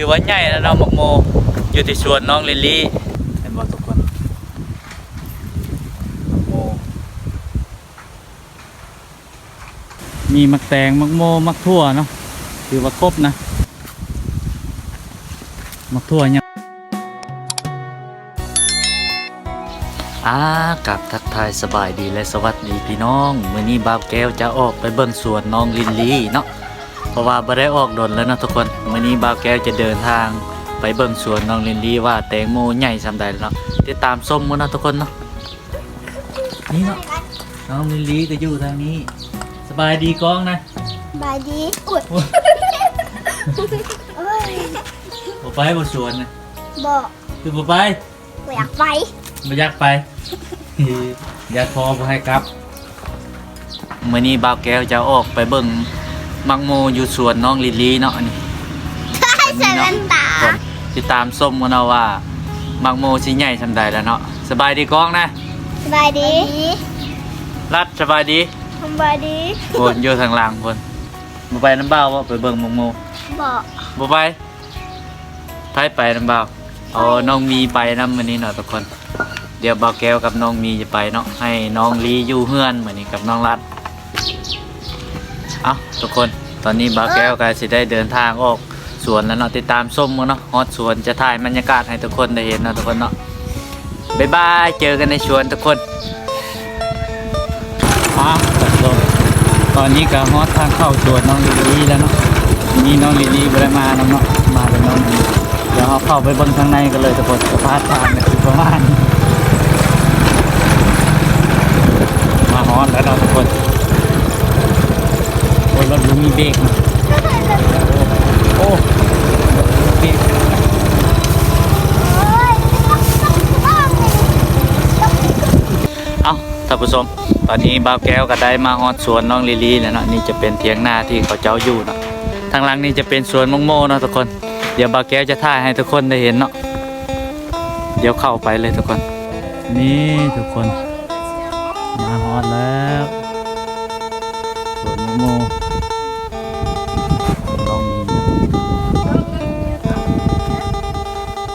ຖືວ່າໃຫຍ່ແລ້ວເນາະ ໝາກໂມ ຢູ່ທີ່ສວນນ້ອງລິນລີ ເຫັນບໍ່ທຸກຄົນ? ໝາກໂມ ມີໝາກແຕງ ໝາກໂມ ໝາກຖົ່ວເນາະ ຖືວ່າຄົບນະ ໝາກຖົ່ວຫຍັງ. ອາ ກາບທັກທາຍສະບາຍດີ ແລະ ສະຫວັດດີພີ່ນ້ອງ. ມື້ນີ້ບ່າວແກ້ວຈະອອກໄປເບິ່ງສວນນ້ອງລິນລີເນາະ ເພາະວ່າບໍ່ໄດ້ອອກດົນແລ້ວເນາະທຸກຄົນ. ມື້ນີ້ບ່າວແກ້ວຈະເດີນທາງໄປເບິ່ງສວນນ້ອງລິນລີວ່າແຕງໂມໃຫຍ່ສ່ຳໃດແລ້ວເນາະ. ຕິດຕາມຊົມກັນເນາະທຸກຄົນເນາະ. ນີ້ເນາະ ນ້ອງລິນລີກໍຢູ່ທາງນີ້. ສະບາຍດີກ້ອງນະ. ສະບາຍດີ. ໂອ້ຍ ໂອ້ຍ ບໍ່ໄປບໍ່ສວນນະ? ບໍ່. ຄືບໍ່ໄປ? ບໍ່ຢາກໄປ. ບໍ່ຢາກໄປ. ຢ້ານພໍ່ບໍ່ໃຫ້ກັບ. ມື້ນີ້ບ່າວແກ້ວຈະອອກໄປເບິ່ງໝາກໂມຢູ່ສວນນ້ອງລິນລີເນາະ. ອັນນີ້ ໃສ່ແວ່ນຕາ. ຕິດຕາມຊົມກັນເນາະວ່າໝາກໂມຊິໃຫຍ່ສ່ຳໃດແລ້ວເນາະ. ສະບາຍດີກ້ອງນະ. ສະບາຍດີ. ລັດ ສະບາຍດີ. ສະບາຍດີ. ພຸ້ນ ຢູ່ທາງຫຼັງພຸ້ນ. ບໍ່ໄປນຳບ່າວບໍ່? ໄປເບິ່ງໝາກໂມ. ບໍ່. ບໍ່ໄປ? ໃຜໄປນຳບ່າວ? ອໍ ນ້ອງມີໄປນຳມື້ນີ້ເນາະທຸກຄົນ. ດຽວບ່າວແກ້ວກັບນ້ອງມີຈະໄປເນາະ ໃຫ້ນ້ອງລີຢູ່ເຮືອນມື້ນີ້ກັບນ້ອງລັດ. ເອົ້າ ທຸກຄົນ ຕອນນີ້ບ່າວແກ້ວກໍຊິໄດ້ເດີນທາງອອກສວນແລ້ວເນາະ. ຕິດຕາມຊົມກັນເນາະ ຮອດສວນຈະຖ່າຍບັນຍາກາດໃຫ້ທຸກຄົນໄດ້ເຫັນເນາະທຸກຄົນເນາະ. ບາຍບາຍ ເຈີກັນໃນສວນທຸກຄົນ. ອ່າ ຕອນນີ້ກໍຮອດທາງເຂົ້າສວນນ້ອງລິນລີແລ້ວເນາະ. ນີ້ນ້ອງລິນລີບໍ່ໄດ້ມານຳເນາະ ມາແຕ່ນ້ອງມີ. ດຽວເຮົາເຂົ້າໄປເບິ່ງທາງໃນກັນເລີຍທຸກຄົນ. ສະພາບທາງກໍຄືປະມານ ມາຮອດແລ້ວເນາະທຸກຄົນ. ໂອ້ຍ ລົດບໍ່ມີເບຣກນະ. ໂອ້ ເບຣກ. ເອົ້າ ທ່ານຜູ້ຊົມ ຕອນນີ້ບ່າວແກ້ວກໍໄດ້ມາຮອດສວນນ້ອງລີລີແລ້ວເນາະ. ນີ້ຈະເປັນຖຽງນາທີ່ເຂົາເຈົ້າຢູ່ເນາະ. ທາງຫຼັງນີ້ຈະເປັນສວນໝາກໂມເນາະທຸກຄົນ. ດຽວບ່າວແກ້ວຈະຖ່າຍໃຫ້ທຸກຄົນໄດ້ເຫັນເນາະ. ດຽວເຂົ້າໄປເລີຍທຸກຄົນ. ນີ້ທຸກຄົນ ມາຮອດແລ້ວ ສວນໝາກໂມ ນ້ອງມີ.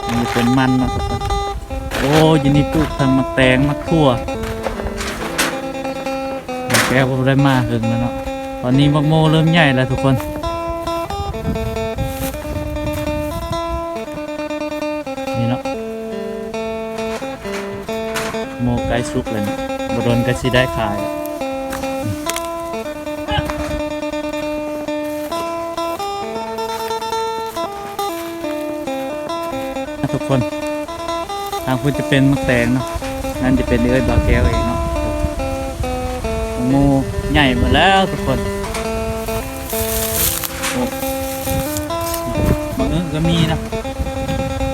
ນີ້ເປັນມັນເນາະທຸກຄົນ. ໂອ້ ຢູ່ນີ້ປູກທັງໝາກແຕງ ໝາກຖົ່ວ. ແກ້ວບໍ່ໄດ້ມາເຖິງແລ້ວເນາະ. ຕອນນີ້ໝາກໂມເລີ່ມໃຫຍ່ແລ້ວທຸກຄົນ. ນີ້ເນາະ ໂມໃກ້ສຸກແລ້ວນີ້ ບໍ່ດົນກໍຊິໄດ້ຂາຍ. ທຸກຄົນ ທາງພຸ້ນຈະເປັນໝາກແຕງເນາະ. ນັ້ນຈະເປັນເອື້ອຍບ່າວແກ້ວເອງເນາະ. ໝາກໂມໃຫຍ່ໝົດແລ້ວທຸກຄົນ. ໂອ້ ໝາກອຶກກໍມີເນາະ.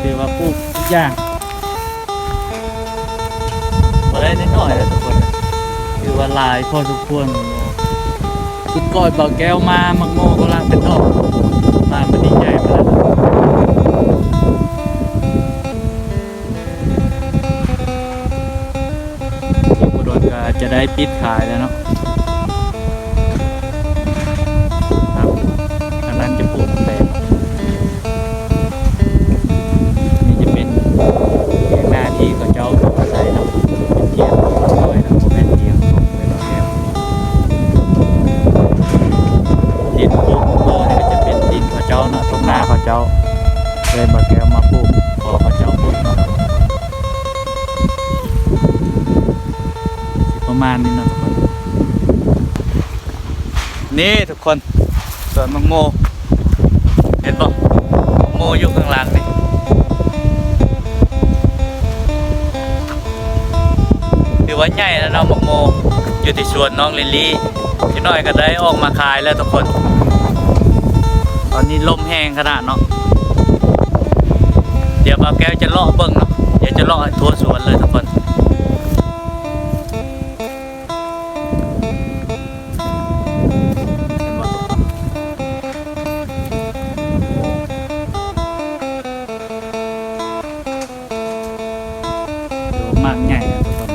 ຖືວ່າປູກທຸກຢ່າງ ບໍ່ໄດ້ນ້ອຍໆເດີທຸກຄົນ. ຖືວ່າຫຼາຍພໍສົມຄວນ. ສຸດກ້ອຍບ່າວແກ້ວມາ ໝາກໂມກຳລັງເປັນດອກ ມາມື້ນີ້ໃຫຍ່ຂະໜາດ. ອີກບໍ່ດົນກໍຈະໄດ້ປິດຂາຍແລ້ວເນາະ. ທາງນັ້ນຈະປູກແປງ. ນີ້ຈະເປັນແປງນາທີ່ເຂົາເຈົ້າອາໄສເນາະ. ເປັນທຽງນ້ອຍເນາະ ບໍ່ແມ່ນທຽງຂອງເອື້ອຍບ່າວແກ້ວ. ດິນປູກໝາກໂມນີ້ກໍຈະເປັນດິນເຂົາເຈົ້າເນາະ ທົ່ງນາເຂົາເຈົ້າ. ເອື້ອຍບ່າວແກ້ວມາປູກ ຂໍເຂົາເຈົ້າປູກເນາະ. ປະມານນີ້ເນາະທຸກຄົນ. ນີ້ທຸກຄົນ ສວນໝາກໂມ ເຫັນບໍ່? ໝາກໂມຢູ່ຂ້າງຫຼັງນີ້ ຖືວ່າໃຫຍ່ແລ້ວເນາະ ໝາກໂມ ຢູ່ທີ່ສວນນ້ອງລິນລີ. ຈັກໜ້ອຍກໍໄດ້ອອກມາຂາຍແລ້ວທຸກຄົນ. ຕອນນີ້ລົມແຮງຂະໜາດເນາະ. ດຽວບ່າວແກ້ວຈະເລາະເບິ່ງເນາະ ດຽວຈະເລາະໃຫ້ທົ່ວສວນເລີຍທຸກຄົນ. ໝາກໃຫຍ່ນະທຸກຄົນ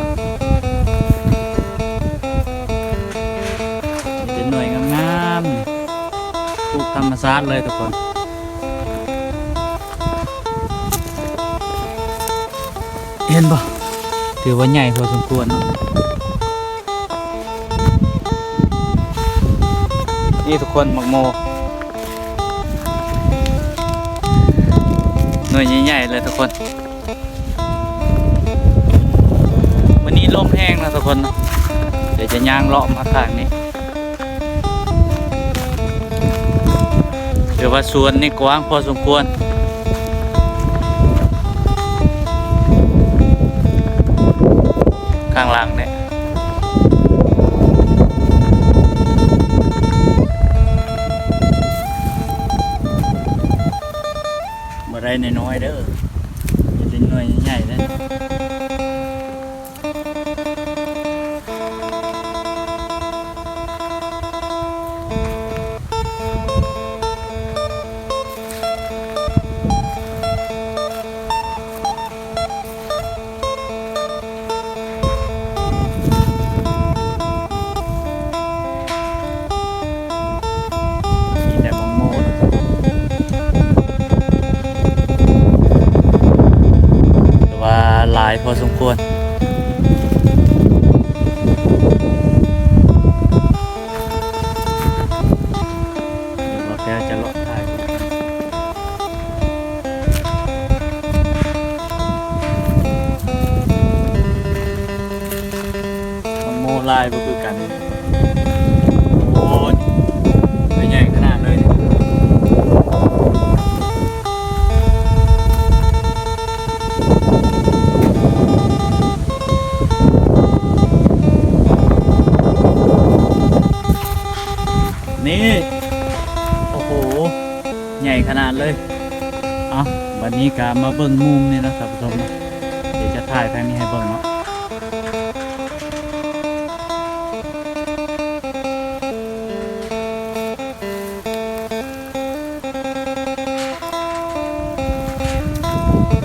ມີແຕ່ໜ່ວຍງາມໆ ປູກທຳມະຊາດເລີຍທຸກຄົນ. ເຫັນບໍ່? ຖືວ່າໃຫຍ່ພໍສົມຄວນເນາະ. ນີ້ທຸກຄົນ ໝາກໂມ ໜ່ວຍໃຫຍ່ໆເລີຍທຸກຄົນ. ມື້ນີ້ລົມແຮງນະທຸກຄົນເນາະ. ດຽວຈະຍ່າງເລາະມາທາງນີ້. ຖືວ່າສວນນີ້ກວ້າງພໍສົມຄວນ ຂ້າງຫຼັງນີ້. ບໍ່ໄດ້ນ້ອຍໆເດີ ເປັນໜ່ວຍໃຫຍ່ໆເດີ. ມີແຕ່ໝາກໂມ ແຕ່ວ່າຫຼາຍພໍສົມຄວນ. ດຽວບ່າວແກ້ວຈະເລາະຖ່າຍ ໝາກໂມຫຼາຍບໍ່ຄືກັນ. ໂອ້ຍ ໃຫຍ່ຂະໜາດເລີຍ. ນີ້ ໂອ້ໂຫ ໃຫຍ່ຂະໜາດເລີຍ. ເອົ້າ ບັດນີ້ກະມາເບິ່ງມຸມນີ້ເນາະທ່ານຜູ້ຊົມເນາະ. ດຽວຈະຖ່າຍທາງນີ້ໃຫ້ເບິ່ງເນາະ.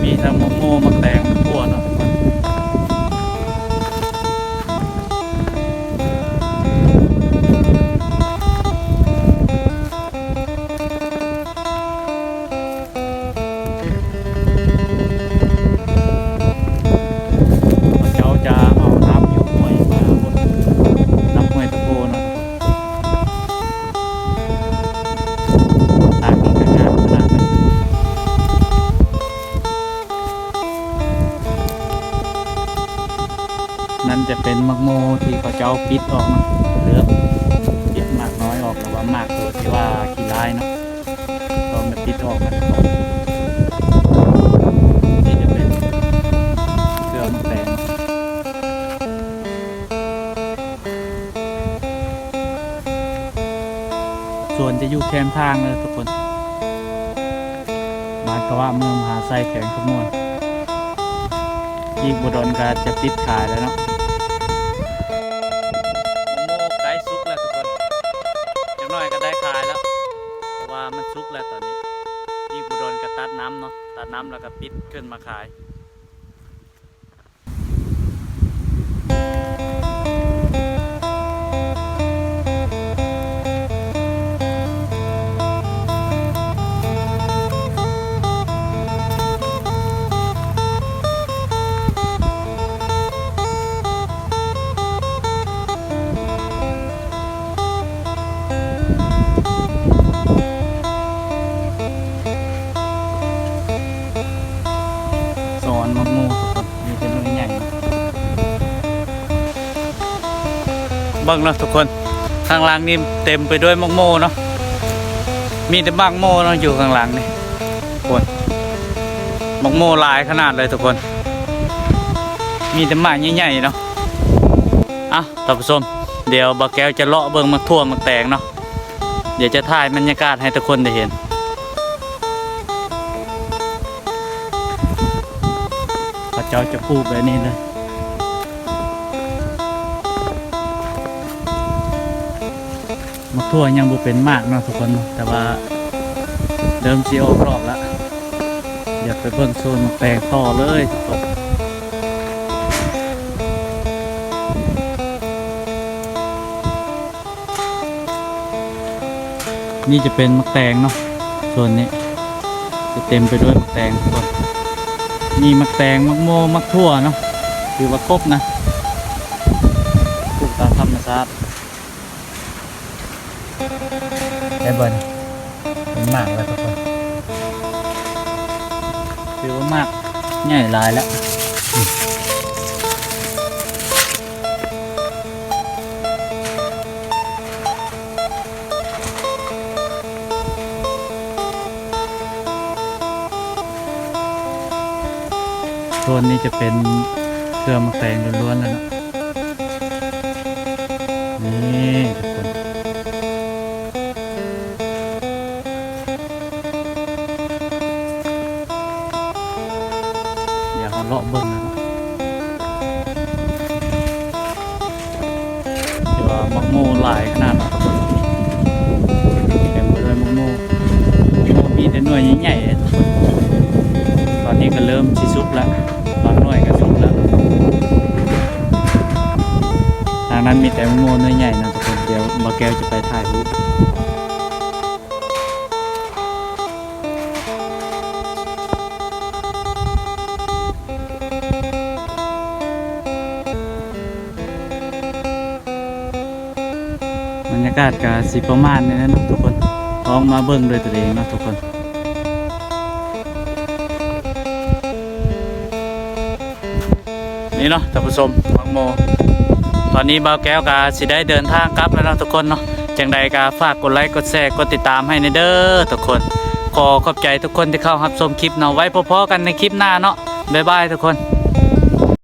ມີທັງໝາກໂມ ໝາກແຕງ ໝາກຖົ່ວເນາະ. ເຂົາເຈົ້າຈະເອົານ້ຳຢູ່ຫ້ວຍມາຫົດ ນ້ຳຫ້ວຍຕະໂກເນາະ. ທາງນີ້ກໍງາມຂະໜາດເລີຍ. ນັ້ນຈະເປັນໝາກໂມທີ່ເຂົາເຈົ້າປິດອອກເນາະ ເລືອກປິດໝາກນ້ອຍອອກ ຫຼືວ່າໝາກໂຕທີ່ວ່າຂີ້ຮ້າຍເນາະ ຕ້ອງໄດ້ປິດອອກນະ. ນີ້ຈະເປັນເຄືອໝາກແຕງ. ສວນຈະຢູ່ແຄມທາງເລີຍທຸກຄົນ. ບ້ານກະວະ ເມືອງມະຫາໄຊ ແຂວງຄຳມ່ວນ. ອີກບໍ່ດົນກໍຈະປິດຂາຍແລ້ວເນາະ. ໝາກໂມໃກ້ສຸກແລ້ວທຸກຄົນ ຈັກໜ້ອຍກໍໄດ້ຂາຍແລ້ວ ເພາະວ່າມັນສຸກແລ້ວຕອນນີ້. ອີກບໍ່ດົນກໍຕັດນ້ຳເນາະ ຕັດນ້ຳແລ້ວກໍປິດຂຶ້ນມາຂາຍ. ສອນໝາກໂມ ມີແຕ່ໜ່ວຍໃຫຍ່. ເບິ່ງເນາະທຸກຄົນ ຂ້າງຫຼັງນີ້ເຕັມໄປດ້ວຍໝາກໂມເນາະ ມີແຕ່ໝາກໂມເນາະ ຢູ່ຂ້າງຫຼັງນີ້. ໂອ້ຍ ໝາກໂມຫຼາຍຂະໜາດເລີຍທຸກຄົນ ມີແຕ່ໝາກໃຫຍ່ໆເນາະ. ເອົ້າ ທ່ານຜູ້ຊົມ ດຽວບ່າວແກ້ວຈະເລາະເບິ່ງໝາກຖົ່ວໝາກແຕງເນາະ. ດຽວຈະຖ່າຍບັນຍາກາດໃຫ້ທຸກຄົນໄດ້ເຫັນ. ເຂົາເຈົ້າຈະປູກແບບນີ້ເລີຍ. ໝາກຖົ່ວຍັງບໍ່ເປັນໝາກເນາະທຸກຄົນເນາະ ແຕ່ວ່າເລີ່ມຊິອອກດອກລະ. ດຽວໄປເບິ່ງສວນໝາກແຕງຕໍ່ເລີຍທຸກຄົນ. ນີ້ຈະເປັນໝາກແຕງເນາະ ສ່ວນນີ້ຈະເຕັມໄປດ້ວຍໝາກແຕງທຸກຄົນ. ມີໝາກແຕງ ໝາກໂມ ໝາກຖົ່ວເນາະ ຖືວ່າຄົບນະ ປູກຕາມທຳມະຊາດ. ໄດ້ບໍ່ນີ້? ເປັນໝາກແລ້ວທຸກຄົນ ຖືວ່າໝາກໃຫຍ່ຫຼາຍແລ້ວ. ໂຊນນີ້ຈະເປັນເຄືອໝາກແຕງລ້ວນໆ ແລ້ວເນາະ. ນີ້ທຸກຄົນ ດຽວເຮົາເລາະເບິ່ງນະ ແຕ່ວ່າໝາກໂມຫຼາຍຂະໜາດເນາະທຸກຄົນ ເຕັມໄປດ້ວຍໝາກໂມ. ມີແຕ່ໜ່ວຍໃຫຍ່ໆເດ້ທຸກຄົນ. ຕອນນີ້ກໍເລີ່ມຊິສຸກແລ້ວ ບາງໜ່ວຍກໍສຸກແລ້ວ. ທາງນັ້ນມີແຕ່ໝາກໂມໜ່ວຍໃຫຍ່ນະທຸກຄົນ. ດຽວບ່າວແກ້ວຈະໄປຖ່າຍຮູບ. ບັນຍາກາດກະຊິປະມານນີ້ແຫຼະເນາະທຸກຄົນ ລອງມາເບິ່ງດ້ວຍຕົວເອງເນາະທຸກຄົນ. ນີ້ເນາະທ່ານຜູ້ຊົມ ໝາກໂມ. ຕອນນີ້ບ່າວແກ້ວກະຊິໄດ້ເດີນທາງກັບແລ້ວເນາະທຸກຄົນເນາະ. ຈັ່ງໃດກະຝາກກົດໄລ ກົດແຊ ກົດຕິດຕາມໃຫ້ແດ່ເດີທຸກຄົນ. ຂໍຂອບໃຈທຸກຄົນທີ່ເຂົ້າຮັບຊົມຄລິບເນາະ. ໄວ້ພົບພໍ້ກັນໃນຄລິບໜ້າເນາະ. ບາຍບາຍທຸກຄົນ.